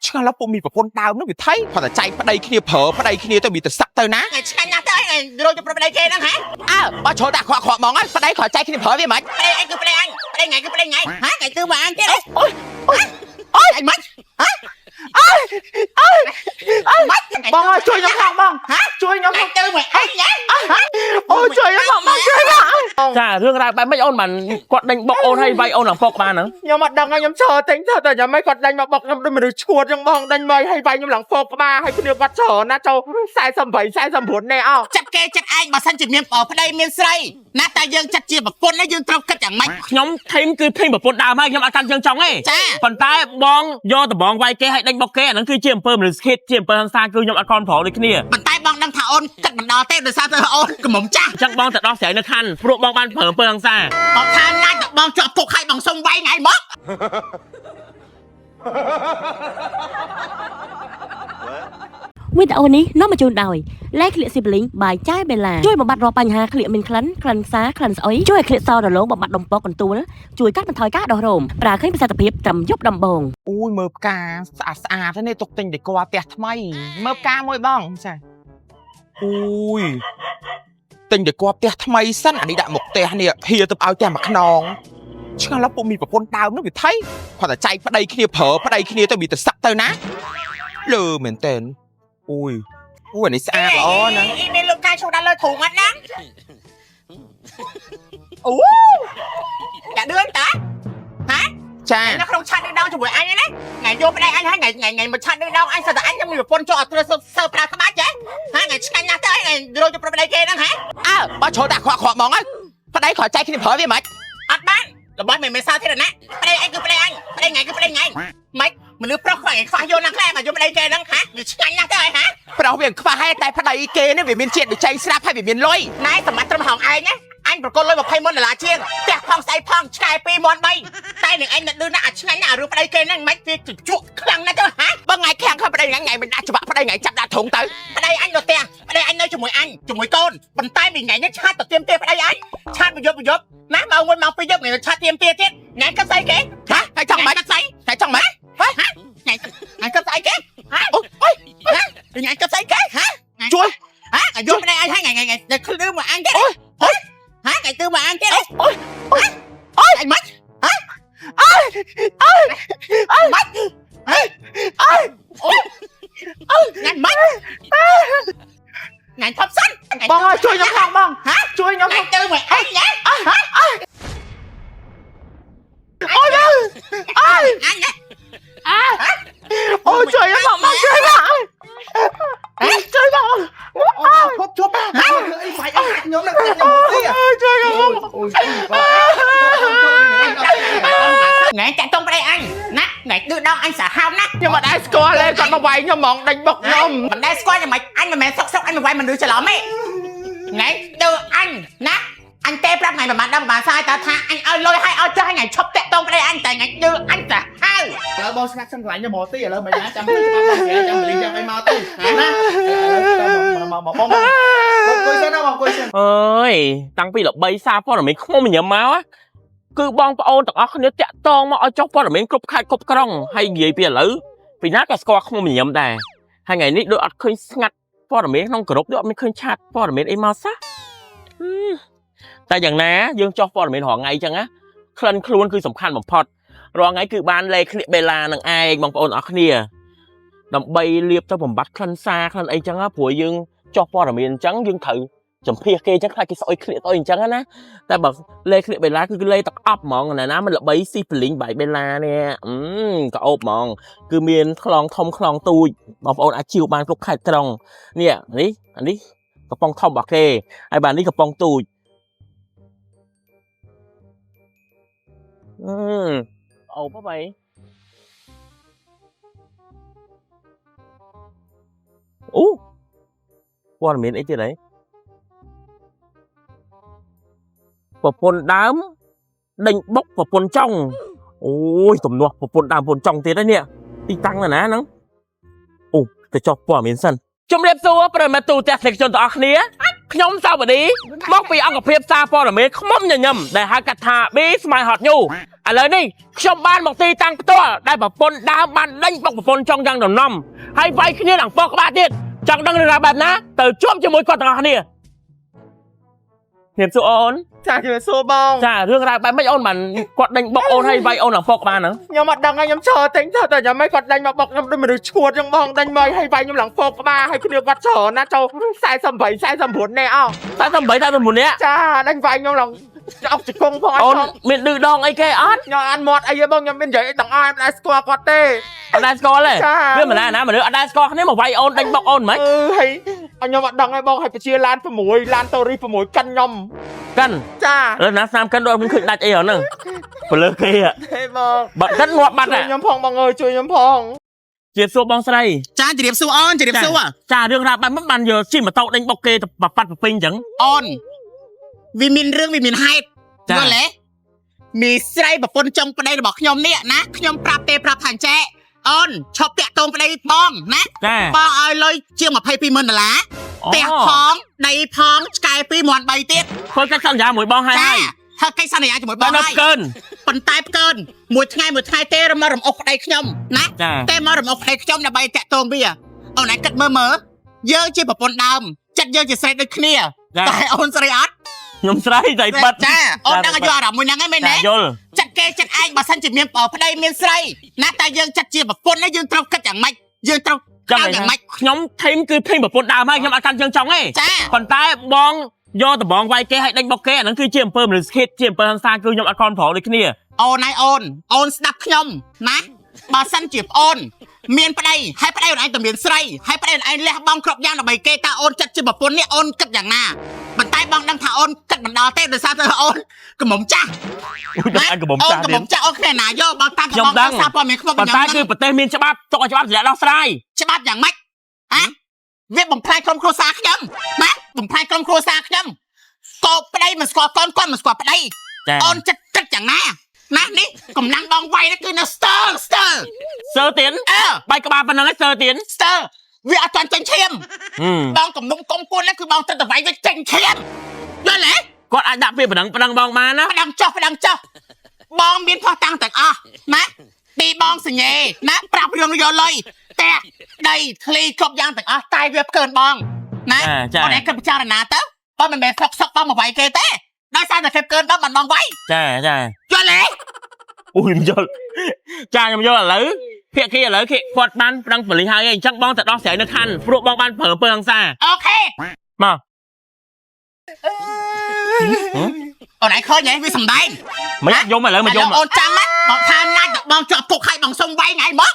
ឆ្ងល់ដល់ពុំមានប្រពន្ធដើមនោះវាថៃគាត់តែចែកប្តីគ្នាប្រើប្តីគ្នាទៅមានទៅសឹកទៅណា ថ្ងៃឆ្ងាញ់ណាស់ទៅថ្ងៃរោចប្តីគេហ្នឹងហ៎ អើបើជ្រុលដាក់ខ្វក់ខ្វក់ហ្មងហើយប្តីគាត់ចែកគ្នាប្រើវាមិន ប្តីអញគឺប្តីអញប្តីថ្ងៃគឺប្តីថ្ងៃហ៎ថ្ងៃគឺមកអញទៀត អូយអូយ អូយអញមិនហ៎ អើយអើយអើយ មិន បងអើយជួយខ្ញុំផងបង ហ៎ ជួយខ្ញុំ ថ្ងៃទៅមកអញណា អូយជួយខ្ញុំផងបងជួយបង ចារឿងរ៉ាវបែបម៉េចអូនបានគាត់ដេញបុកអូនហើយវាយអូនឡើងពុកបានហ្នឹង ខ្ញុំអត់ដឹងហើយខ្ញុំឈរតែងថាតែយ៉ាងម៉េចគាត់ដេញមកបុកខ្ញុំដូចមនុស្សឈួតចឹងបងដេញមកឲ្យវាយខ្ញុំឡើងហ្វោកក្បាលហើយគ្នាគាត់ច្រើនណាស់ចូល48 49នាក់អោ ចិត្តគេចិត្តឯងបើសិនជាមានប្តីមានស្រីណាតែយើងចិត្តជាប្រពន្ធណាយើងត្រូវគិតយ៉ាងម៉េច ខ្ញុំធីមគឺធីមប្រពន្ធដើមហើយខ្ញុំអត់កាន់ជើងចង់ទេ ចា ប៉ុន្តែបងយកដបងវាយគេហើយដេញបុកគេអាហ្នឹងគឺជាអំពើមនុស្សឃាតជាអំពើហិង្សាគឺខ្ញុំអត់ខំប្រងដូចគ្នា ប៉ុន្តែបងដឹងថាអូនគិតមិនដល់ទេដោយសារតែអូនកំមុំចាស់ អញ្ចឹងបងទៅដោះស្រាយនៅខណ្ឌព្រោះបងបានប្រើអំពើហិង្សា បងថាណាច់តែបងជាប់គុកឲ្យបងសុំវាយថ្ងៃមក វីដេអូនេះនាំមកជូនដោយលែក្លៀកស៊ីបលីងបាយចាយបេឡាជួយបំបត្តិរាល់បញ្ហាក្លៀកមានក្លិនក្លិនផ្សាក្លិនស្អុយជួយឲ្យក្លៀកសរលោងបំបត្តិដុំពកកន្ទួលជួយកាត់បន្ថយការដោះរោមប្រើឃើញប្រសិទ្ធភាពត្រឹមយប់ដំបូង អូយមើលផ្កាស្អាតស្អាតនេះទុកទិញតែគួរផ្ទះថ្មីមើលផ្កាមួយបងចាអូយទិញតែគួរផ្ទះថ្មីសិនអានេះដាក់មុខផ្ទះនេះហៀទៅឲ្យផ្ទះមួយខ្នងឆ្ងល់ដល់ពុំមានប្រពន្ធដើមនោះវាថៃគាត់តែចែកប្តីគ្នាប្រើប្តីគ្នាទៅមានទៅសឹកទៅណាលើមែនតើអូយអូយអានេះស្អាតល្អណាស់ អ៊ីមានលោកកាយឈូដាក់លើធុងអត់ណាអូយ៉ាដឿនតាហ៎ ចា នៅក្នុងឆាតនេះដងជាមួយអញណាថ្ងៃយកប្តីអញហើយថ្ងៃថ្ងៃថ្ងៃមកឆាតនេះដងអញសិតតែអញខ្ញុំមានប្រពន្ធចូលអត់ត្រូវសើប្រើក្បាច់ហ៎ហ៎ថ្ងៃឆ្ងាញ់ណាស់ទៅថ្ងៃរោចប្តីគេហ្នឹងហ៎ អើបើជ្រុលដាក់ខ្វក់ខ្វក់ហ្មងហើយប្តីគាត់ចែកគ្នាប្រើវាមិន អត់បានរបស់មិនមែនសាធារណៈប្តីអញគឺប្តីអញប្តីថ្ងៃគឺប្តីថ្ងៃម៉េចមនុស្សប្រុសខ្វះខ្វះយកណាស់ខ្លះមកយកប្តីគេហ្នឹងហ៎វាឆ្ងាញ់ណាស់ទៅហ៎ ប្រុសវាខ្វះហើយតែប្តីគេនេះវាមានជាតិវិជ័យស្រាប់ហើយវាមានលុយ ណែសម្បត្តិត្រឹមហងឯងណាអញប្រកល់លុយ20ម៉ឺនដុល្លារជាងផ្ទះផងស្អីផងឆ្កែ2មាន់3តែនឹងឯងនៅឌឺណាស់អាឆ្ងាញ់ណាស់អារឿងប្តីគេហ្នឹងមិនវាជជក់ខ្លាំងណាស់ទៅហ៎ បើថ្ងៃខាំងខំប្តីថ្ងៃថ្ងៃមិនដាក់ច្បាក់ប្តីថ្ងៃចាប់ដាក់ធុងទៅ ប្តីអញនៅផ្ទះប្តីអញនៅជាមួយអញជាមួយកូនប៉ុន្តែមួយថ្ងៃនេះឆាតទៅទៀមទាប្តីអញឆាតមួយយប់មួយយប់ណាម៉ោង1ម៉ោង2យប់ថ្ងៃឆាតទៀមទាទៀតថ្ងៃគិតស្អីគេ ហ៎ហើយចង់ម៉េច គិតស្អី ហើយចង់ម៉េច ហ៎ថ្ងៃថ្ងៃគិតស្អីគេហ៎ អូយអូយ ហ៎ថ្ងៃគិតស្អីគេហ៎ ជួយ ហ៎ថ្ងៃយកប្តីអញហើយថ្ងៃថ្ងៃថ្ងៃឃ្លឺមកអញទៀត អូយអូយ ហ៎ថ្ងៃទឺមកអញទៀត អូយ អូយអូយអញម៉េចហ៎ អើយអើយអើយ ម៉េច អើយអើយ អូយថ្ងៃម៉េចថ្ងៃថប់សិន បងអើយជួយខ្ញុំផងបង ហ៎ ជួយខ្ញុំ ថ្ងៃទឺមកអញណា អូយអើយ អញណា អូយជួយខ្ញុំផងបងជួយបងជួយបង ឈប់ឈប់ធ្វើអីវាយអីខ្ញុំនឹងខ្ញុំទី ជួយខ្ញុំ អូយបាទ ថ្ងៃចាក់តុងប្តីអញណាថ្ងៃឌឺដងអញសាហាវណាស់ ខ្ញុំអត់ដែរស្គាល់ទេគាត់មកវាយខ្ញុំហ្មងដេញបុកខ្ញុំ មិនដែលស្គាល់យ៉ាងម៉េចអញមិនមែនសុកសុកអញមិនវាយមនុស្សច្រឡំទេថ្ងៃឌឺអញណាអញទេប្រាប់ថ្ងៃប្រហែលដល់ប្រហែលសាយតើថាអញឲ្យលុយឲ្យឲ្យចាស់ថ្ងៃឈប់តាក់តងប្តីអញតែថ្ងៃឌឺអញសាហាវ ឥឡូវបងស្ងាត់សិនកន្លែងខ្ញុំរកទីឥឡូវមិនណាចាំច្បាប់បងចាំលីចាំអីមកទៅណាមកមកបងបងអង្គុយសិនណាបងអង្គុយសិន អើយតាំងពីល្បីសារព័ត៌មានខ្មុំញញឹមមកណាគឺបងប្អូនទាំងអស់គ្នាតាក់តងមកឲ្យចុះព័ត៌មានគ្រប់ខេត្តគ្រប់ក្រុងហើយនិយាយពីឥឡូវពីណាក៏ស្គាល់ខ្មុំញញឹមដែរហើយថ្ងៃនេះដូចអត់ឃើញស្ងាត់ព័ត៌មានក្នុងក្រុមដូចអត់មានឃើញឆាតព័ត៌មានអីមកសោះហឹមតែយ៉ាងណាយើងចុះព័ត៌មានរាល់ថ្ងៃអញ្ចឹងណាក្លិនខ្លួនគឺសំខាន់បំផុតរាល់ថ្ងៃគឺបានលេខក្លៀកបេឡានឹងឯងបងប្អូនអរគ្នាដើម្បីលាបទៅបំបត្តិក្លិនសាក្លិនអីចឹងណាព្រោះយើងចុះព័ត៌មានអញ្ចឹងយើងត្រូវ ចំភាសគេអញ្ចឹងខ្លាចគេស្អុយក្លៀកស្អុយអញ្ចឹងណាតែបើលេក្លៀកបេឡាគឺលេទឹកអប់ហ្មងណាណាมันល្បីស៊ីព្រលីងបាយបេឡានេះអឺក៏អូបហ្មងគឺមានខ្លងធំខ្លងទូចបងប្អូនអាចជីវបានគ្រប់ខេត្តក្រុងនេះនេះអានេះកំប៉ុងធំរបស់គេហើយបាទនេះកំប៉ុងទូចអឺអូបហ៎អូព័ត៌មានអីទៀតហី ប្រពន្ធដើមដេញបុកប្រពន្ធចុងអូយទំនាស់ប្រពន្ធដើមប្រពន្ធចុងទៀតហើយនេះទីតាំងនៅណាហ្នឹងអូទៅចុះព័ត៌មានសិនជំរាបសួរប្រិយមិត្តទូទស្សនិកជនទាំងអស់គ្នា ខ្ញុំសាវឌីមកពីអង្គភាពសារព័ត៌មានខ្មុំញញឹមដែលហៅកាត់ថា B ស្មៃហត់ញូឥឡូវនេះខ្ញុំបានមកទីតាំងផ្ទាល់ដែលប្រពន្ធដើមបានដេញបុកប្រពន្ធចង់យ៉ាងដំណំហើយវាយគ្នាឡើងពកក្បាលទៀតចង់ដឹងរឿងរ៉ាវបែបណាទៅជួបជាមួយគាត់ទាំងអស់គ្នាជំរាបសួរអូន ចាជំរាបសួរបង ចារឿងរ៉ាវបែបម៉េចអូនបានគាត់ដេញបុកអូនហើយវាយអូនឡើងពកក្បាលហ្នឹង ខ្ញុំអត់ដឹងហើយខ្ញុំឈរទិញទៅតែយ៉ាងម៉េចគាត់ដេញមកបុកខ្ញុំដូចមនុស្សឈួតចឹងបងដេញមកឲ្យវាយខ្ញុំឡើងពកក្បាលហើយគ្នាគាត់ច្រើនណាស់ចូល48 49នាក់អស់ តែតែ8តែ9នាក់ ចាដេញវាយខ្ញុំឡើងអុកជង្គង់ផងអ អូន ត់ផង មានឌឺដងអីគេអត់ ខ្ញុំអានមាត់អីទេបងខ្ញុំមាននិយាយអីទាំងអស់ខ្ញុំមិនដែលស្គាល់គាត់ទេ អត់ដែលស្គាល់ទេ ចា វាមិនដែរណាមនុស្សអត់ដែលស្គាល់គ្នាមកវាយអូនដេញបុកអូនហ្មង អឺហើយខ្ញុំអត់ដឹងទេបងហើយពជាឡាន6ឡានតូរី6កិនខ្ញុំ កិន ចា ឥឡូវណាស្នាមកិនដូចមិនឃើញដាច់អីហ្នឹងពលឺគេហ៎ ទេបង បើកិនងាប់បាត់ ជួយ ហ่ะ ខ្ញុំផងបងអើយជួយខ្ញុំផង ជាសួរបងស្រី ចាជម្រាបសួរអូនជម្រាបសួរ ចារឿងរ៉ាវបែបមិនបានយកជិះម៉ូតូដេញបុកគេទៅប៉ាត់ប៉ពេញអញ្ចឹង អូនវាមានរឿងវាមានហេតុ ចា យល់ទេមីស្រីប្រពន្ធចុងប្តីរបស់ខ្ញុំនេះណាខ្ញុំប្រាប់ទេប្រាប់ថាអញ្ចេះអូនឈប់តាក់ទងប្តីបងណា ចា បងឲ្យលុយជាង22ម៉ឺនដុល្លារផ្ទះផងដីផងឆ្កែ2មាន់3ទៀត ធ្វើកិច្ចសន្យាមួយបងហើយ ចា ហើយ ធ្វើកិច្ចសន្យាជាមួយប តែ ងហើយ នៅកិន ប៉ុន្តែផ្កើនមួយថ្ងៃមួយថ្ងៃទេរមករំអុកប្តីខ្ញុំណា ចា តែមករំអុកប្តីខ្ញុំដើម្បីតាក់ទងវាអូនឯងគិតមើលមើលយើងជាប្រពន្ធដើមចិត្តយើងជាស្រីដូចគ្នា ចា តែអូនស្រីអត់ ខ្ញុំស្រីតែបាត់ ចាអូនដឹងឲ្យយកអារម្មណ៍មួយហ្នឹងឯងមែន ចា ទេ យល់ ចិត្តគេចិត្តឯងបើសិនជាមានប្តីមានស្រីណាតែយើងចិត្តជាប្រពន្ធណាយើងត្រូវគិតយ៉ាងម៉េចយើងត្រូវ ចាំ កៅយ៉ាងម៉េច ខ្ញុំធីមគឺធីមប្រពន្ធដើមហើយខ្ញុំអត់កាន់ជើងចង់ទេ ចា ប៉ុន្តែបងយកដបងវាយគេឲ្យដេញបុកគេអាហ្នឹងគឺជាអំពើមនុស្សឃាតជាអំពើហិង្សាគឺខ្ញុំអត់ខំប្រងដូចគ្នា អូនឯងអូនអូនស្ដាប់ខ្ញុំណាបើសិនជាប្អូនមានប្តីហើយប្តីអូនឯងតែមានស្រីហើយប្តីអូនឯងលះបង់គ្រប់យ៉ាងដើម្បីគេតើអូនចិត្តជាប្រពន្ធនេះអូនគិតយ៉ាងណាប៉ុន្តែបងដឹងថាអូនគិតមិនដល់ទេដោយសារតែអូនកំមុំចាស់ អូយដល់អញកំមុំចាស់ អូនកំ ទៀត មុំចាស់អូនគ្មានណាយកបងតាម ខ្ញុំដឹង សារព័ត៌មានខ្ញុំ ប៉ុន្តែគឺប្រទេសមានច្បាប់ទុកឲ្យច្បាប់សម្រាប់ដោះស្រាយ ច្បាប់យ៉ាងម៉េចហ៎វាបំផ្លាញក្រុមគ្រួសារខ្ញុំណាបំផ្លាញក្រុមគ្រួសារខ្ញុំក៏ប្តីមិនស្គាល់កូនគាត់មិនស្គាល់ប្តី ចា អូនចិត្តគិតយ៉ាងណាណានេះកម្លាំងបងវាយនេះគឺនៅស្ទើស្ទើ សើទៀន អើ បាយក្បាលប៉ុណ្ណឹងឯងសើទៀន ស្ទើវាអត់ទាន់ចេញឈាម ហឹម បងកំនុំកុំគួននេះគឺបងត្រូវតែវាយវាចេញឈាមយល់ទេ គាត់អាចដាក់ពាក្យប៉ុណ្ណឹងប៉ុណ្ណឹងបងបានណា ប្តឹងចុះប្តឹងចុះបងមានផុសតាំងទាំងអស់ណាពីបងសញ្ញេណាប្រាប់រឿងយកលុយផ្ទះដីធ្លីគ្រប់យ៉ាងទាំងអស់តែវាផ្កើនបងណា ចាចា អូនឯងគិតពិចារណាទៅបងមិនមែនសុកសុកបងមកវាយគេទេដោយសារតែគេផ្កើនបងមិនបងវាយ ចាចា យល់ទេ អូយខ្ញុំយល់ចាខ្ញុំយល់ឥឡូវភាគីឥឡូវគេគាត់បានប្តឹងប៉ូលីសហើយឯងអញ្ចឹងបងទៅដោះស្រាយនៅខណ្ឌព្រោះបងបានប្រើអំពើហិង្សា OK មក អូនឯងឃើញហ៎វាសំដែង មិនយំឥឡូវមកយំ អូនចាំណាបងថាណាច់ដល់បងជាប់គុកហើយបងសុំវាយថ្ងៃមក